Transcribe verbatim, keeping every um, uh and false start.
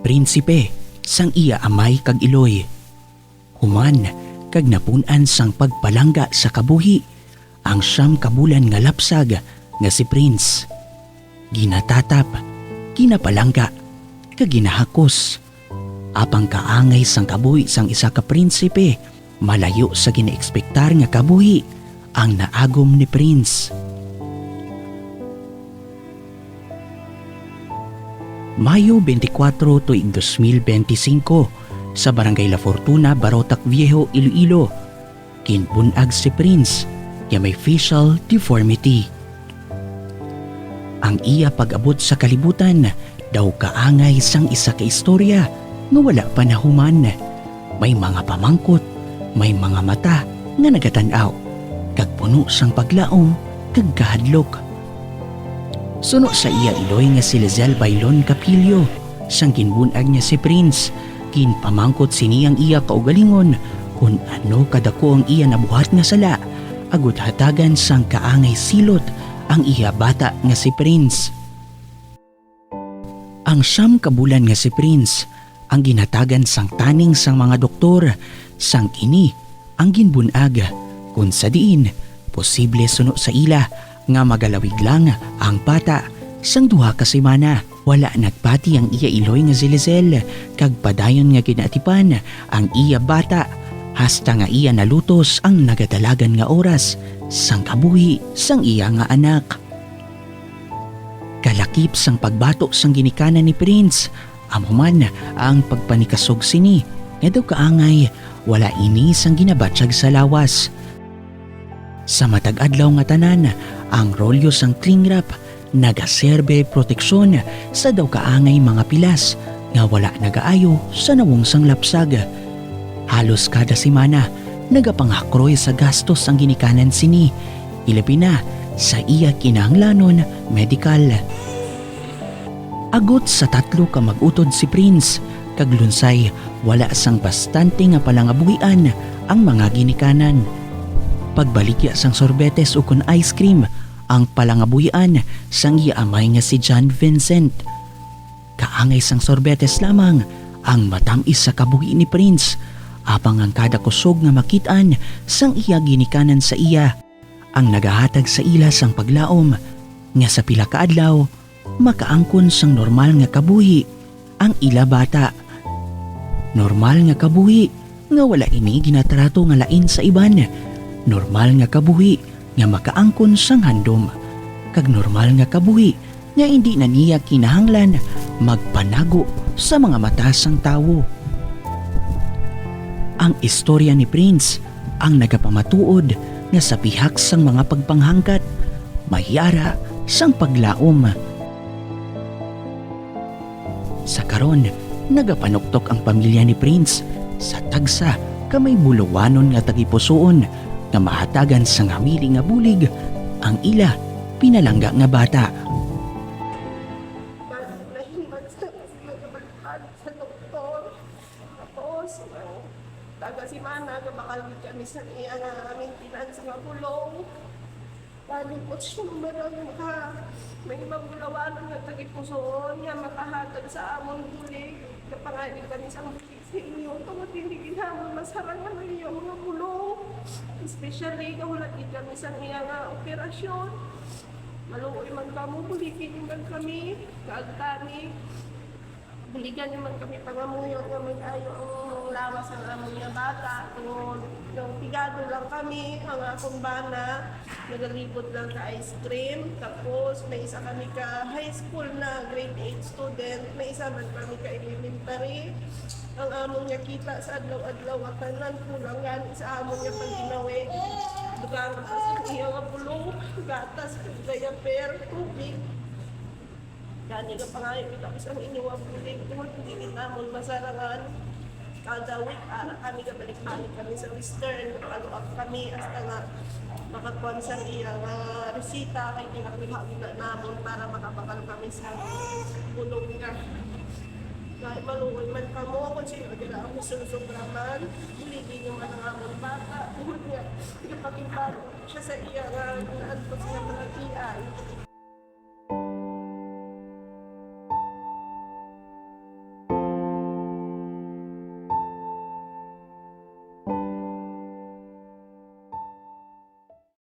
prinsipe sang iya amay kag iloy. Human kag napun-an sang pagpalangga sa kabuhi ang siyam ka bulan nga lapsag nga si Prince. Ginatatap, ginapalangga, kag ginahakos. Apang kaangay sang kabuhi sang isa ka prinsipe, malayo sa ginaekspektar nga kabuhi ang naagom ni Prince. Mayo twenty-four tuig dos mil benti singko, sa Barangay La Fortuna, Barotac Viejo, Iloilo, ginbun-ag si Prince nga may facial deformity. Ang iya pag-abot sa kalibutan daw kaangay sang isa ka istorya nga wala pa nahuman. May mga pamangkot, may mga mata nga nagatan-aw, kag puno sang paglaom kag kahadlok. Suno sa iya iloy nga si Lizelle Bailon Capillo, sang ginbun-ag niya si Prince, ginpamangkot sini ang iya kaugalingon kon ano kadako ang iya nabuhat nga sala, agud hatagan sang kaangay silot ang iya bata nga si Prince. Ang siyam ka bulan nga si Prince ang ginhatagan sang taning sang mga doktor, sang ini ang ginbun-ag, kon sa diin posible suno sa ila nga magalawig lang ang bata sang duha ka semana. Wala nagpati ang iya iloy nga si Lizelle, kag padayon nga ginaatipan ang iya bata, hasta nga iya nalutos ang nagadalagan nga oras sang kabuhi sang iya nga anak. Kalakip sang pagbato sang ginikanan ni Prince, amo man ang pagpanikasog sini nga daw kaangay wala ini sang ginabatyag sa lawas. Sa matag adlaw nga tanan, ang rolyo sang cling wrap nagaserbe proteksyon sa daw kaangay mga pilas nga wala nagaayo sa nawong sang lapsag. Halos kada semana, nagapangakroy sa gastos ang ginikanan sini, ilabi na sa iya kinahanglanon medikal. Agot sa tatlo ka mag-utod si Prince, kag lunsay wala sang bastante nga palangabuhian ang mga ginikanan. Pagbaligya sang sorbetes ukon ice cream ang palangabuhian sang iya amay nga si John Vincent. Kaangay sang sorbetes lamang ang matam-is sa kabuhi ni Prince, apang ang kada kusog nga makit-an sang iya ginikanan sa iya ang nagahatag sa ila sang paglaom nga sa pila ka adlaw makaangkon sang normal nga kabuhi ang ila bata. Normal nga kabuhi nga wala ini ginatrato nga lain sa iban. Normal nga kabuhi nga makaangkon sang handom, kag normal nga kabuhi nga indi na niya kinahanglan magpanago sa mga mata sang tawo. Ang istorya ni Prince ang nagapamatuod nga sa pihak sang mga pagpanghangkat, may yara sang paglaom. Sa karon, nagapanuktok ang pamilya ni Prince sa tagsa ka may bulawanon nga tagipusoon nga mahatagan sang hamili nga bulig ang ila pinalangga nga bata. Nine months na kasi nagabalik sa doktor. Tapos, uh, taga semana, gabakal gid kami sa iya nga maintenance nga bulong. Bali po siya marang ka, may mabulawanan nga tagipusoon nga makahatag sa amon bulig. Kapangalig kami sa bulig sa inyo. Tungod hindi ginhamon masarangan ang iyang mga bulong. Especially, gahulat gid kami sa iya nga operasyon. Maluoy man kamo, buligi niyo man kami, kaagtani. Buligan niyo man kami pangamuyo nga mag-ayo ang lawas ang amon nga bata. Tungod, yung pigado lang kami, ang akong bana, nagalibot lang sa ice cream. Tapos, may isa kami ka high school na grade eight student, may isa man kami ka elementary. Ang amon nga kita sa adlaw-adlaw nga tanan, kulang gani sa amon nga paginawi. Dugang pa sa iya nga bulong, gatas, diaper, tubig. Gani nga pangayo kita sa inyo nga bulig, tungod hindi namon masarangan. Kada week, ara kami, gabalik-balik kami sa Western, follow up kami, hasta nga makakuan sa iya nga resita, kay ginakuha gid namon para makabakal kami sa bulong niya. Kay maluoy man kamo, kung sino dira ang masusobra man, buligi niyo man ang amon bata, tungod nga, nagapakigbago siya sa iya nga naantos nga mga tiyan.